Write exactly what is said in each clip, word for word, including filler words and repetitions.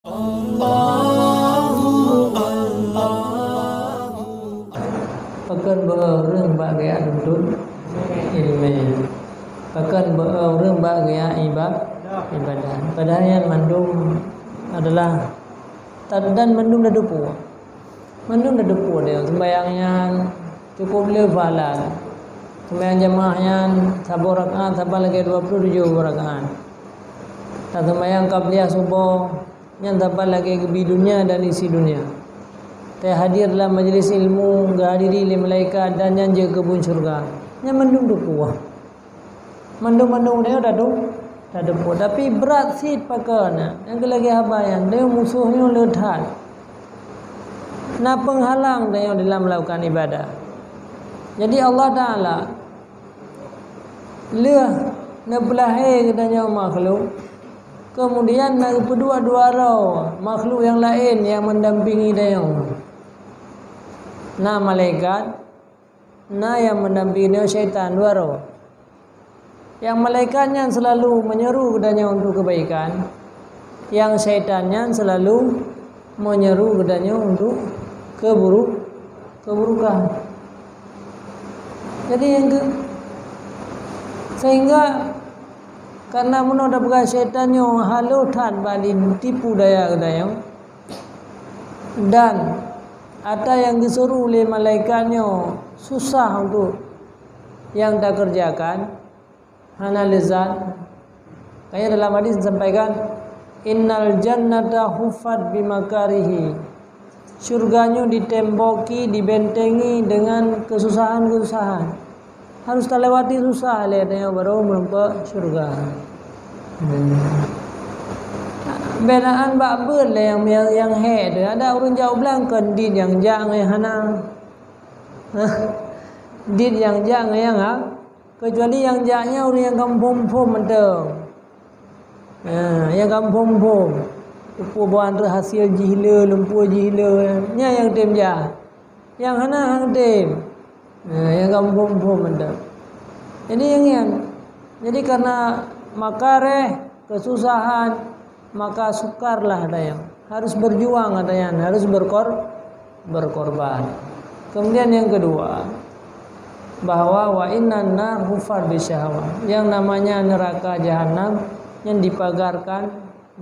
Pakon beu-o ureuëng bak geujak tuntut iéleumé? Pakon beu-o ureuëng bak geujak iba-, ibadah? Padahai nyan mandum adalah tad-, dan mandum tateupeue. Mandum tateupeue deh, seumbahyang nyan cukup le pahala. Seumbahyang jamaah nyan saboh rakaat saban lagée dua puluh tujoh rakaat. Dan seumbahyang qabliyah suboh nyan saban lagée geubi dunia dan isi dunia. Teuhadir lam majlis ilmu, geuhadiri lé malaikat dan nyan jeuet keu buet syeuruga. Nyan mandum tateupeue. Mandum-mandum nyoe tateupeue, tateupeue. Tapi brat cit pakon nyan, nyang keu lagée haba nyan, nyoe musoh nyoe le that. Na peunghalang tanyoe dalam melakukan ibadah. Jadi Allah Taala lheueh neupeulahé geutanyoe makhluk, kemudian na geupeuduek dua droe makhluk nyang laén nyang mendampingi tanyoe. Na malaikat, na nyang mendampingi nyoe syaitan, dua droe. Nyang malaikat nyan seulalu meunyeru geutanyoe untuk keubaikan, nyang syaitan nyan seulalu meunyeru geutanyoe untuk keuburu-, keuburukan. Jadi nyang keu-, sehingga karena meunoe tapeugah syaitan nyoe halo that bak jitipu daya geutanyoe, dan ata nyang geusuruh lé malaikat nyoe susah untuk nyang takeureujakan, hana leuzat. Makanya dalam hadis disampaikan, "Innal jannata huffat bimakarihi." Syurga nyoe ditemboki, dibentengi dengan keususahan-keususahan. Harus talewati susah lé tanyoe barô meurumpok syurga. Hmm. Beunaán bak beuet lé nyang, nyang, nyang hék teuh. Ada ureuëng jak u blang kon dit nyang jak ngon nyang hana. Dit nyang jak ngon nyang ha. Kecuali nyang jak nyan ureuëng nyang ka muphom-muphom mantong. Ha, nyang ka muphom-muphom. Peue boh aneuëk hasil jih le, lumpur jih le. Nyan nyang tem jak. Nyang hana hana tem. Ha, nyang ka muphom-muphom mantong. Jadi nyang nyan. Jadi karena makareh, kesusahan, maka sukarlah ada yang harus berjuang, ada yang harus berkor-, berkorban. Kemudian yang kedua, bahwa wa innan nar huffat bisyahawat. Yang namanya neraka jahanam yang dipagarkan,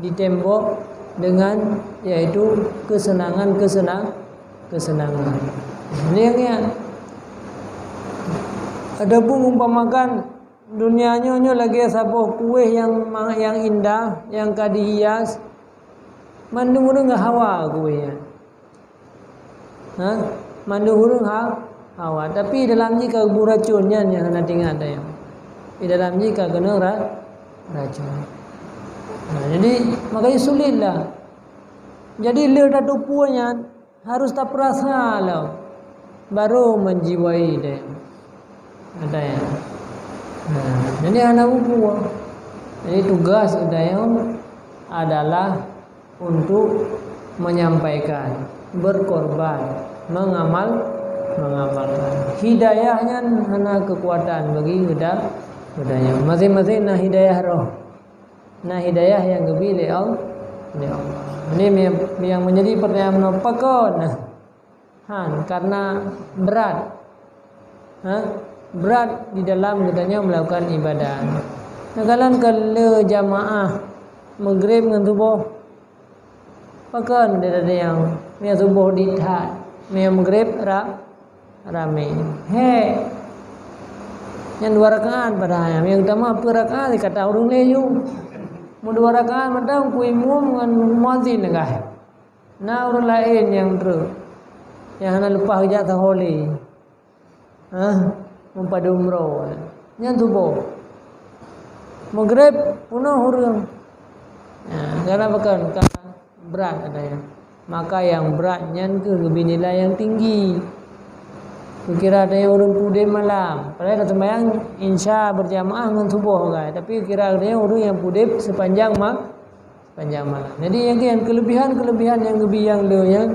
ditembok dengan yaitu kesenangan-kesenang-, kesenangan. Ini yang, yang ada pun umpamakan dunia nyoe, nyoe lagée saboh kueh nyang ma-, nyang indah, nyang ka dihias. Mandum ureuëng hawa kueh nyan. Ha? Mandum ureuëng ha-, hawa. Tapi dalam jih ka geubu racun nyan nyang hana teuingat tanyoe. Di dalam jih ka keuneuk ra-, racun. Nah, jadi, makanya sulit lah. Jadi, le tateupeue nyan, harus tapeurasa lom, baru menjiwai deh. Ada ya. Nah, jadi hana buku. Jadi tugas geutanyoe adalah untuk menyampaikan, berkorban, mengamal, mengamalkan. Hidayah nyan hana kekuatan bagi geuda-, geutanyoe. Masing-masing na hidayah roh. Na hidayah nyang geubi lé Al-, lé Allah. Ini yang, yang menjadi pertanyaan meunoe, pakon? Han, karena berat. Ha? Berat di dalam geutanyoe melakukan ibadah. Nah, kalon ka le jamaah Maghrib ngon Suboh. Pakon di dalam nyang, nyang Suboh di that, nyang Maghrib ra-, ramé. He. Nyang dua rakaat padahai. Nyang utama peuet rakaat, dikata ureuëng lé ju. Meudua rakaat mantong ku imum ngon muazin leugah. Na ureuëng laén nyang treuk. Nyang hana leupah geujak sahoe lé. Hah? Meupadum droe. Nyan Suboh. Maghrib peunoh ureuëng. Nah, karena pakon ka berat ada ya. Maka yang berat nyan keuh geubi nilai yang tinggi. Kukira ada yang ureuëng pudeb malam. Padahai ka sembahyang insya berjamaah ngon Suboh kan. Tapi kira ada yang ureuëng yang pudeb sepanjang ma-, sepanjang malam. Jadi yang, yang kelebihan-kelebihan yang geubi nyang le nyan,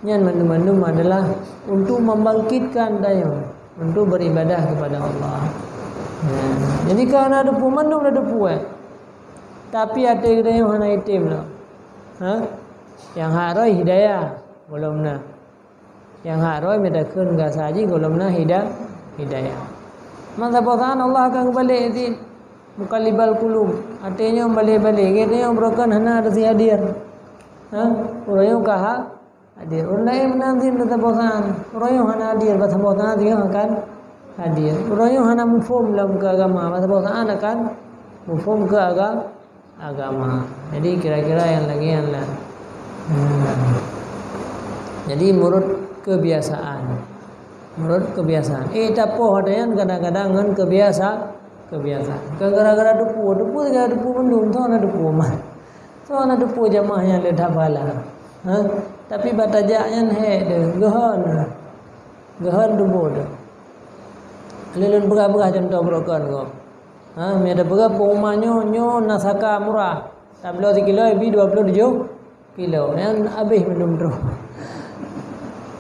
nyan mandum-mandum adalah untuk membangkitkan tanyoe untuk beribadah kepada Allah. Ya. Jadi ka na teupeue, mandum na teupeue. Tapi até geutanyoe hana item lah. Ha? Nyang hak rhoi hidayah, gohlom na. Nyang hak rhoi meutakheun gasa jih gohlom na hida-, hidayah. Man saboh saat Allah akan geubalek cit. Muqallibal qulub. Até nyoe balek-balek, gét nyoe beureukan hana ada si hadir. Ha? Uroe nyoe ka ha-, hadir. Ureueng laén meunan cit saboh saat. Uroe nyoe hana hadir, bak saboh saat nyoe akan hadir. Uroe nyoe hana muphom lam keu agama, bak saboh saat akan muphom keu aga-, agama. Jadi kira-kira nyang lagée nyan lah. Hmm. Jadi menurut kebiasaan. Menurut kebiasaan. Eh, tapoh ada nyan kadang-kadang ngon kebiasa-, kebiasaan. Kan gara-gara depu, depu gara depu mandum, tu na depu mah. Tu na depu jamaah nyang le that bala. Ha? Tapi bak tajak nyan hek deh, geuhon. Geuhon tuboh deh. Lé lôn peugah-peugah contoh beureukan gob. Ha, meunyo tapeugah pengumuman nyoe, nyoe na saka murah. Tabloe sikilo, ibi dua puluh tujoh kilo. Nyan habéh mandum troh.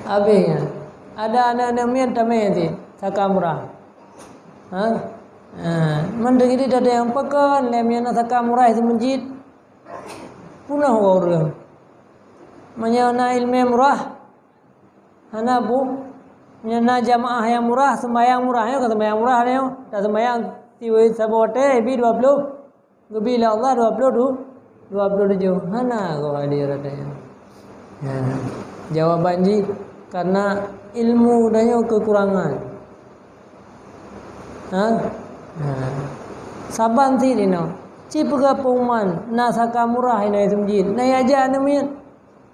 Habéh nyan. Ada aneuk-aneuk miet tamé cit, saka murah. Ha? Ha, man teujadi ada nyang pakon, lé meunyo na saka murah di meujid. Peunoh ureueng. Meunyo na ileumé murah, hana bu-, meunyo na jamaah nyang murah, seumbahyang murah, nyoe ka seumbahyang murah nyoe. Taseumbahyang siweuh saboh watée, ibi dua puluh, geubi lé Allah dua puluh du-, dua puluh tujoh. Hana gob hadir watée nyoe. Ya. Jawaban jih, karena ilmu tanyoe kekurangan. Ha? Ha. Saban cit inoe. Ci peugah pengumuman, na saka murah inoe di meujid. Na jak aneuk miet.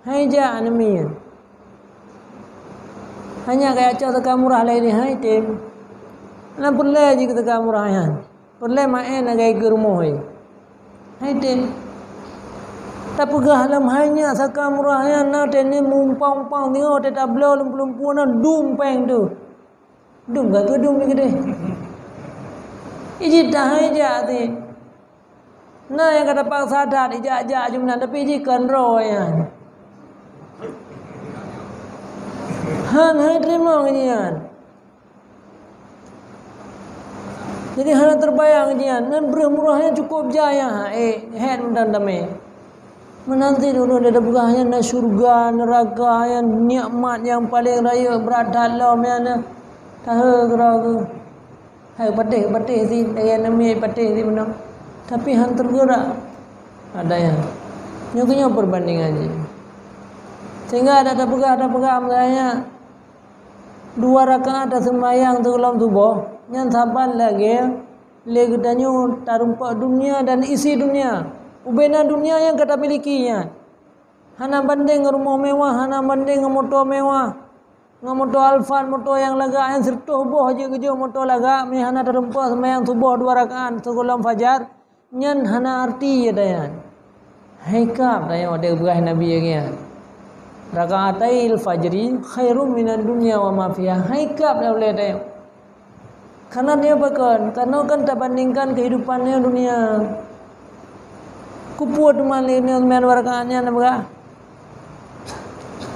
Hai jak aneuk miet. Hanya kaya cok saka murah lagée nyan, hai tem. Na peureulée jih keu saka murah nyan. Peureulée maén lagée keu rumoh, hai. Hai tem. Tapeugah lom hai nyak saka murah nyan na teuh ni meuumpang-umpang singoh teuh tabloe lumpu-lumpu na dum péng tu. Dum ka keudum keudeh. Ijih tahai jak ti. Na nyang ka tapaksa that ijak-jak jumeunan, tapi jih kon droe nyan. Han hai teurimong nyan. Jadi hana teubayang nyan. Nan breuh murah nyan cukup jaya, eh, hét meudan damé. Meunan cit ulôn tapeugah nyan na syeuruga, neuraka nyan nikmat nyang paleng rayeuk brat that lom nyan na. Tahe keudroe geuh. Hai patéh-patéh sit, lagée aneuk miet patéh sit meunan. Tapi han teugeurak. Ada nyan. Nyoe keuh nyoe peubandingan jih. Sehingga ada tapeugah-tapeugah misalnya dua rakaat taseumbahyang sigohlom suboh, nyan saban lagée lé geutanyoe tarumpok dunia dan isi dunia. Ubena dunia nyang ka tamiliki nyan. Hana bandeng ngon rumoh mewah, hana bandeng ngon moto mewah. Ngon moto Alphard, moto nyang lagak nyan siratoh boh jeuet geujok moto lagak, meuhana tarumpok seumbahyang suboh dua rakaat sigohlom fajar, nyan hana arti ya dayan. Hai kab dayan watée geupeugah Nabi ya nyan. Rakaatai al-fajri khairum minad dunya wa ma fiha. Hai kab dah ulée dayan. Karena nyoe pakon, karena kan tabandingkan kehidupan nyoe dunia. Kupuet teuma lé nyoe seumbahyang dua rakaat nyan, na peugah.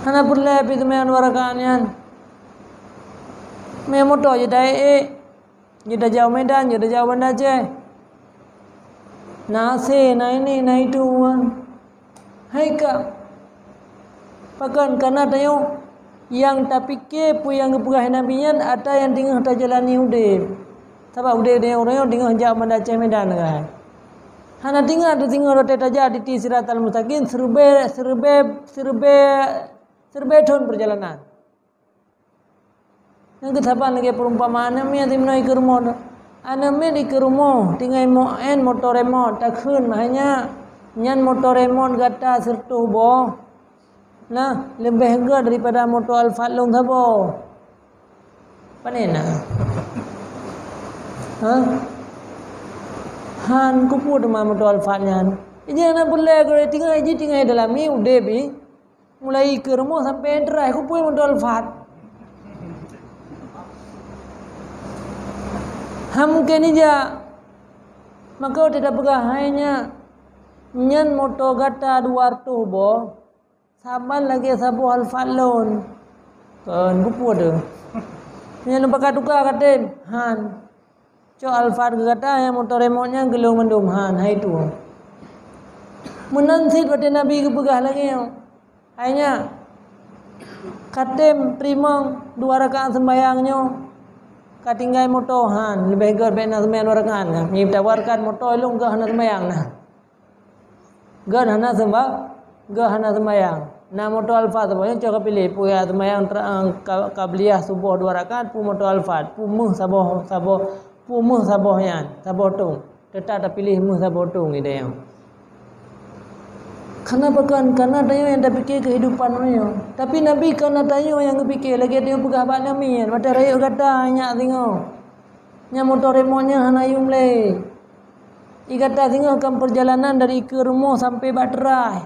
Hana peureulée pih seumbahyang dua rakaat nyan. Mé moto jeuet taék-ék, jeuet tajak u Medan, jeuet tajak u Banda Aceh. Na A C, na ini, na itu, wan. Hai ka. Pakon kana tanyoe nyang tapike peue nyang geupeugah Nabi nyan atra nyang teungoh tajalani udeb. Sabab udeb tanyoe uroe nyoe teungoh jak Banda Aceh Medan, kan. Hana teuingat teuh singoh watée tajak di siratal mustaqim siribée, siribée, siribée, siribée thon peurjalanan. Nyang keusaban lagée peurumpamaan aneuk miet di meunoe ikeue rumoh. Aneuk miet ikeue rumoh tinggai mo-, én moto remot, takheun, "Hai nyak, nyan moto remot gata siratoh boh. Nah, leubeh gét daripada moto Alphard lôn saboh." Pane na? Hah? Han kupeue teuma moto Alphard nyan. Ijih na peureulée geutanyoe tinggai, ijih tinggai dalam ni udeb jih. Mulai ikeue rumoh sampoe teurai kupeue moto Alphard. Hana mungken ijak. Maka watée tapeugah, "Hai nyak, nyan moto gata dua ratoh boh, saban lagée saboh Alphard lôn." Kon kupeue teuh? Nyan lôn pakat tuka katem. Han. Cok Alphard keu gata nyang moto remot nyan keu lôn mandum, han, hai tuwoe. Meunan cit watée Nabi geupeugah lagée nyoe, "Hai nyak, ka tem teurimong dua rakaat seumbahyang nyoe, ka tinggai moto han, leubeh gét bék na seumbahyang dua rakaat kan. Meunyoe tawarkan moto lôn gét hana seumbahyang na." Gét hana seumba-, gét hana seumbahyang. Na moto Alphard saboh, nyoe cok ka piléh, peue ya seumbahyang tra-, eh, ka-, qabliyah suboh dua rakaat, peue moto Alphard, peue méuh saboh, saboh, peue méuh saboh nyan, saboh tông. Teutap tapiléh méuh saboh tông idéh nyoe. Kareuna pakon? Kareuna tanyoe nyang tapike keuhidupan tanyoe. Tapi Nabi kon na tanyoe nyang geupike, lagée tanyoe peugah bak Nabi nyan, watée rayeuk gata nyak singoh. Nyan moto remote nyan hana yum lé. Di gata singoh kan peurjalanan dari keue rumoh sampai bak terai.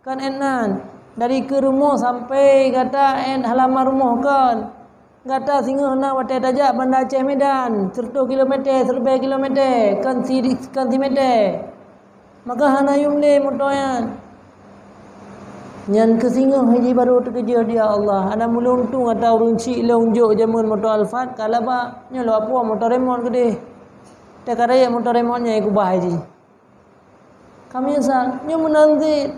Kan ék nan, dari keue rumoh sampai gata ék halaman rumoh kan. Gata singoh na watée tajak Banda Aceh Medan, siratoh kilometer, siribée kilometer, kan si, kan si meter. Maka hana yum lé moto nyan. Nyan keuh singoh jih barô teukeujot, ya Allah, hana meuluntung ata ureuëng chik lôn jok jameun moto Alphard ka laba, nyoe lôn apui moto remote keudeh. Teuka rayeuk moto remote nyan kubah jih. Ka meunyeusal, nyoe meunan cit.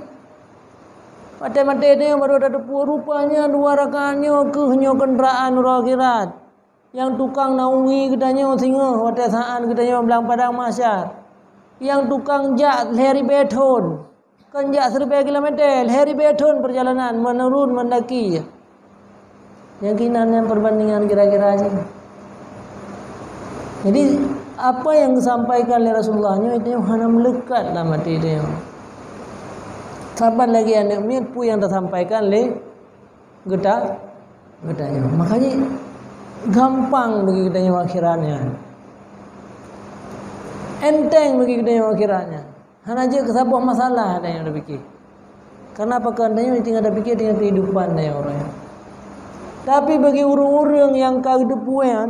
Maté-maté nyoe barô tateupeue, rupanya dua rakaat nyoe keuh nyoe keundaraan uroe akhirat. Nyang tukang naungi geutanyoe singoh watée saát geutanyoe blang padang mahsyar. Nyang tukang jak lhée ribée thon, kon jak siribée kilometer, lhée ribée thon peurjalanan meunurun meundaki. Nyang keunan nyan peubandingan kira-kira jih. Jadi, apa nyang geusampaikan lé Rasulullah nyoe, itu hana meuleukat lam até tanyoe. Saban lagée aneuëk miet, peue nyang tasampaikan lé geuta-, geutanyoe. Makanya gampang bagi geutanyoe akhirat nyan. Enteng bagi geutanyoe akhirat nyan. Hana jeuet keu saboh masalah tanyoe tapike. Kareuna pakon? Tanyoe tinggai tapike tinggai keuhidupan tanyoe uroe nyoe. Tapi bagi ureuëng-ureuëng nyang ka geuteupeue nyan,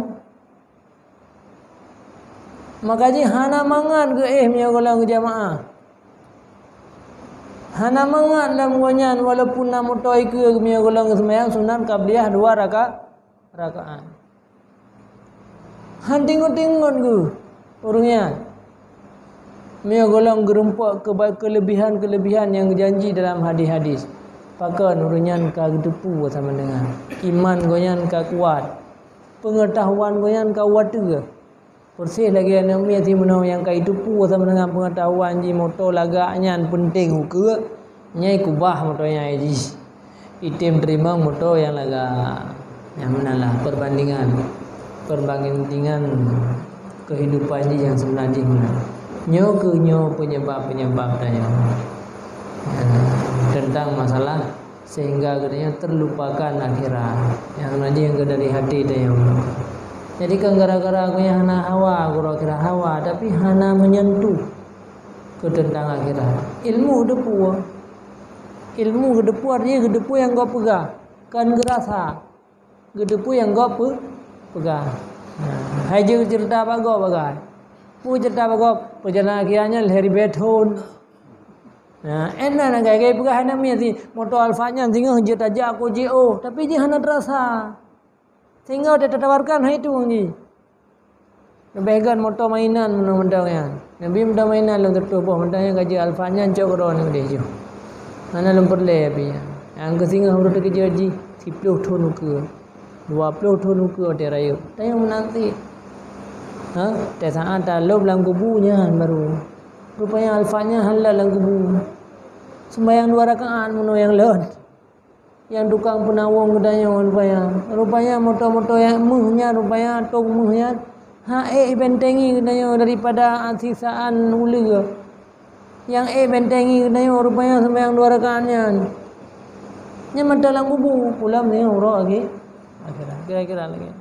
maka jih hana mangat geuéh meunyoe gohlom geujamaah. Hana mangat lam gobnyan walaupun na moto ikeue meunyoe gohlom geuseumbahyang sunat qabliyah dua raka-, rakaat. Han tingot-tingot geuh ureuëng nyan. Meunyoe gohlom geurumpok keuba-, keuleubehan-keuleubehan nyang geujanji dalam hadis-hadis, pakon ureuëng nyan ka geuteupeue sama deungon iman gobnyan ka kuat, peungeutahuan gobnyan ka watée. Persis lagée aneuëk miet si meunoe nyang ka jiteupeue sama deungon peungeutahuan jih moto lagak nyan peunteng ukeue, nyan kubah moto nyan jih. Item teurimong moto nyang lagak. Nyang meunan lah perbandingan, perbandingan keuhidupan jih nyang seubeuna jih meunan. Nyoe keuh nyoe peunyebab-peunyebab tanyoe, eh, teuntang masalah sehingga geutanyoe terlupakan akhirat. Nyang na jih nyang dari hati tanyoe. Jadi kan gara-gara gobnyan hana hawa, guru akhirat hawa, tapi hana menyentuh ke tentang akhirat. Ilmu geuteupeue. Ilmu geuteupeue artinya geuteupeue nyang gob peugah, kan geurasa. Geuteupeue nyang gob peu-, peugah. Nah, hai jeuet ceurita bak gob bagai. Peue ceurita bak gob? Peurjalanan akhirat nyan lhée ribée thon. Nah, éh na, na gai-gai peugah hana miet si moto Alphard nyan singoh jeuet tajak ko jih oh, tapi jih hana teurasa. Sehingga watée tatawarkan hai tueng jih. Leubeh gét moto mainan meunyoe mantong nyan. Nabi moto mainan lôn siratoh boh mantong nyan ka jeuet Alphard nyan cok keudroe nyan keudeh jih. Hana lôn peureulée pih nyan. Nyang keu singoh baru teukeujot jih, siploh thon ukeue. Dua ploh thon ukeue watée rayeuk. Tanyoe meunan cit. Ha? Watée saát talop lam kubu nyan baru. Rupanya Alphard nyan han lheueh lam kubu. Seumbahyang dua rakaat meunyoe nyang lheueh. Nyang tukang peunawong geutanyoe rupanya. Rupanya moto-moto nyang méuh nyan, rupanya tông méuh nyan, han ék ibentengi geutanyoe daripada sisaan uleue. Nyang ék bentengi geutanyoe rupanya seumbahyang dua rakaat nyan. Nyan mantong lam kubu, pulang nyoe uroe lagée. Akhirat, kira-kira lagée.